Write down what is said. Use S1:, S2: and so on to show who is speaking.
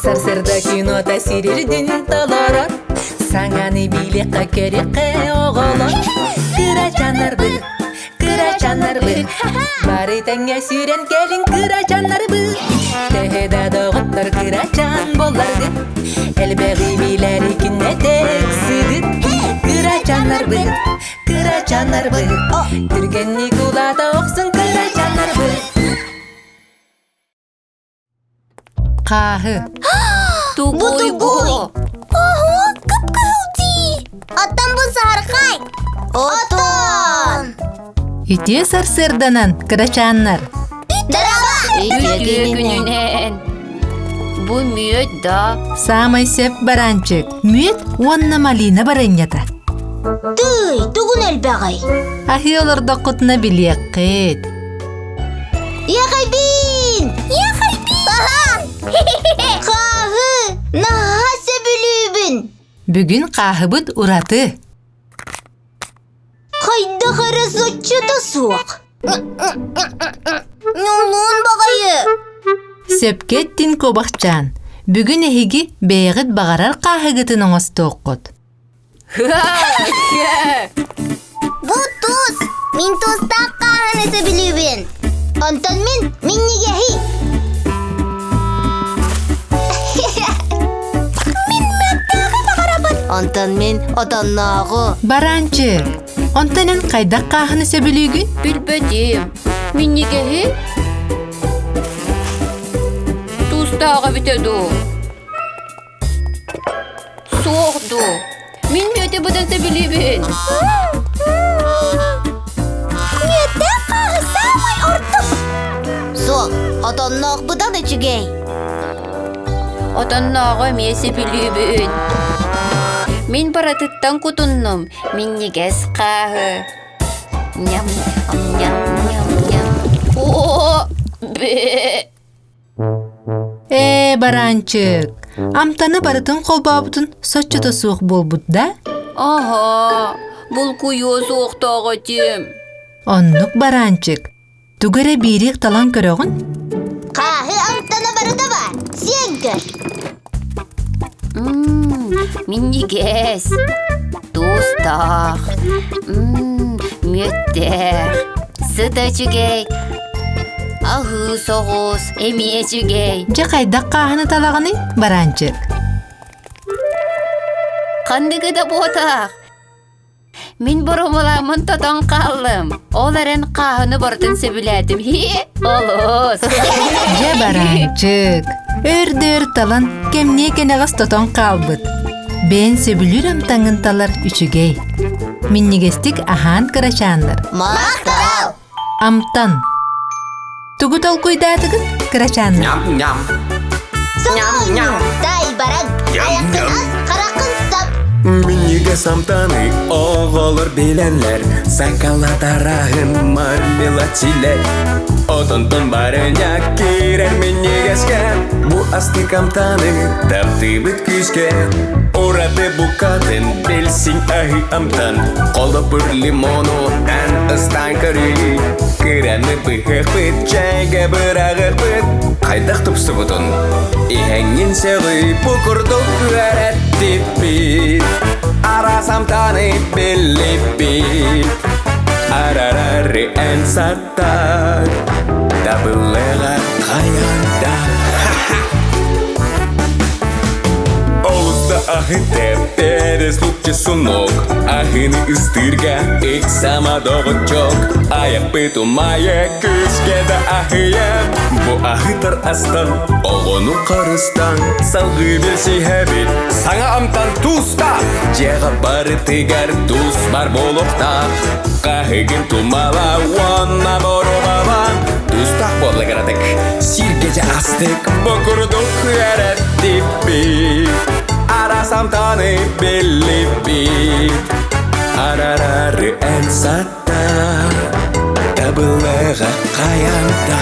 S1: Сарсыарда кинота сирирдин толорор, Саҥаны билиэххэ көрүөххэ оҕолор. Кырачааннарбыт, кырачааннарбыт, Бары тэҥҥэ сүүрэн кэлиҥ кырачааннарбыт. Төһө да доҕоттор кырачаан буолларгыт, Элбэҕи билэри күннэтэ ыксыгыт. Кырачааннарбыт, кырачааннарбыт, Түргэнник улаата охсун кырачааннарбыт. Хааһы.
S2: Бу тугуй? Ого, кып-кыһыл дии. Оттон бу саһархай. Отон.
S1: Үтүө сарсыарданан, кырачааннар.
S2: Дороба!
S3: Үтүө күнүнэн. Бу мүөт да.
S1: Саамай сөп бараанчык. Мүөт уонна малина барыанньата.
S2: Тый, тугун элбэҕий?
S1: Аһыы олордоххутуна билиэххит.
S2: Яхайбин! Яхайбин! Хааһы! Наһаа сөбүлүүбүн!
S1: Бүгүн хааһыбыт ураты.
S2: Хайдах эрэ соччото суох. Ньулуун баҕайы!
S1: Сөпкө эттин куобахчаан. Бүгүн эһиги бэйэҕит баҕарар хааһыгытын оҥостуоххут.
S2: Бу туус! Мин туустаах хааһыны сөбүлүүбүн. Онтон мин минньигэһий. Мин мөттөөҕү баҕарабын. Онтон мин отоннооҕу.
S1: Бараанчы, онтон эн хайдах хааһыны сөбүлүүгүн?
S3: Билбэтим. Минньигэһи? Туустаах эбитэ дуу? Суох дуу? Мин мүөтү быдан сөбүлүүбүн.
S2: Мүөттээх хааһы саамай ордук. Суох, отонноох быдан үчүгэй.
S3: Отоннооҕу эмиэ сөбүлүүбүн. Мин барытыттан кутуннум. Минньигэс хааһы. Ням, ням, ням, ням. О, бэ.
S1: Ээ, бараанчык, амтаны барытын холбообутун соччото суох буолбут да?
S3: Аһаа, булкуйуо суохтаах этим.
S1: Оннук бараанчык. Тугу эрэ биири талан көрөҕүн?
S2: Хааһы амтана барыта бар, сиэн көр.
S3: Минньигэс, туустаах, мүөттээх, сыта үчүгэй, аһыы соҕус, эмиэ үчүгэй.
S1: Дьэ хайдах хааһыны талаҕыный, бараанчык?
S3: Ханныгы да буотах. Мин боруобалааммын тотон хааллым. Ол эрэн хааһыны барытын сөбүлээтим. Олус.
S1: Дьэ бараанчык, өр да өр талан кэмниэ кэнэҕэс тотон хаалбыт. Бэйэн сөбүлүүр амтаҥҥын талар үчүгэй. Минньигэстик аһаан кырачааннар.
S2: Махтал!
S1: Амтан. Тугу толкуйдаатыгыт, кырачааннар?
S4: Ням-ням.
S2: Ням-ням. Тай баран, аяққын ас, хараққын сап.
S4: Минньигэс амтаны оҕолор билэллэр Сакалат араһын мармелад силэр Отонтон барыня киирэр минньигэскэ Бу астык амтаны таптыыбыт күүскэ Ураты букатын билсиҥ аһыы амтан Холобур лимону эн ыстаан көрүүй Кыраны быһыахпыт, чэйгэ быраҕыахпыт Хайдах тупсубутун иһэҥҥин сөҕүй Бу курдук үөрэттиппит Араас амтаны биллиппит Арарары эн саттар Табыллыга хайанда Олус да аһы перес лук чесунок Аһыны ыстыырга ыксама доҕоччок Айаппыт умайа күүскэ да аһыйа Бу аһытар астан оҕону харыстан Салгыы билсиһэбит саҥа амтан туста Дьиэҕэ барытыгар туус бар буолуохтаах Хаһыгын тумала уонна боруобалаан Тустаах буолла кыратык Сиргэ дьэ астык Бу курдук үөрэттиппит Араас амтаны биллиппит Арарары эн сатта Табылыга хаянта.